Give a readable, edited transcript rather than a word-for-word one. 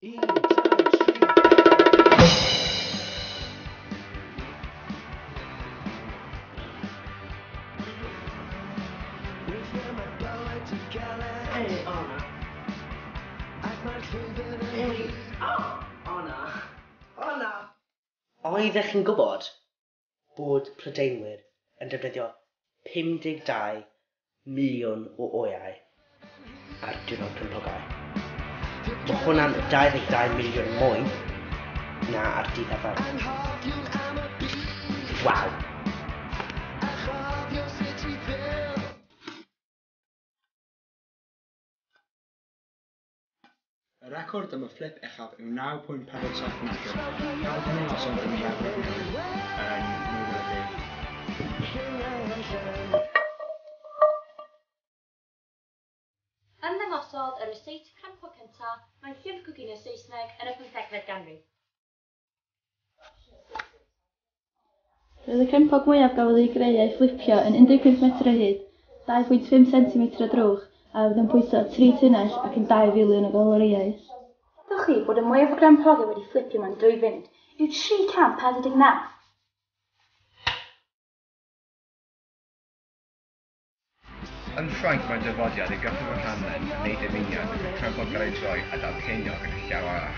Un, dau, tri, pedwar, pump. Ei, o na. Ei, o! O na. O na. Oeddech chi'n gwybod bod Prydeinwyr yn defnyddio 52 miliwn o wyau ar diwrnod crempogau? Mae hwnna'n 22 miliwn mwy na ar dydd arfer. Waw! Y record am y fflip uchaf yw 9.47 metr. Cafodd hyn ei osod yn Efrog Newydd yn 2010. Ymddangosodd y ryseit crempog cyntaf mewn llyfr coginio Saesneg yn y 15fed ganrif. Roedd y crempog mwyaf gafodd ei greu a'i fflipio yn 15 metr o hyd, 2.5 centimetr o drwch, a oedd yn pwyso 3 tunnell ac yn 2 filiwn o galorïau. Ddwch chi bod y mwyaf o grempogau wedi fflipio mewn 2 funud yw 349. Yn Ffrainc mae'n dyfodiad i gyffwrdd yr hamdden a wneud dymuniad wrth i'r crempog gael ei droi a dal ceiniog yn y llaw arall.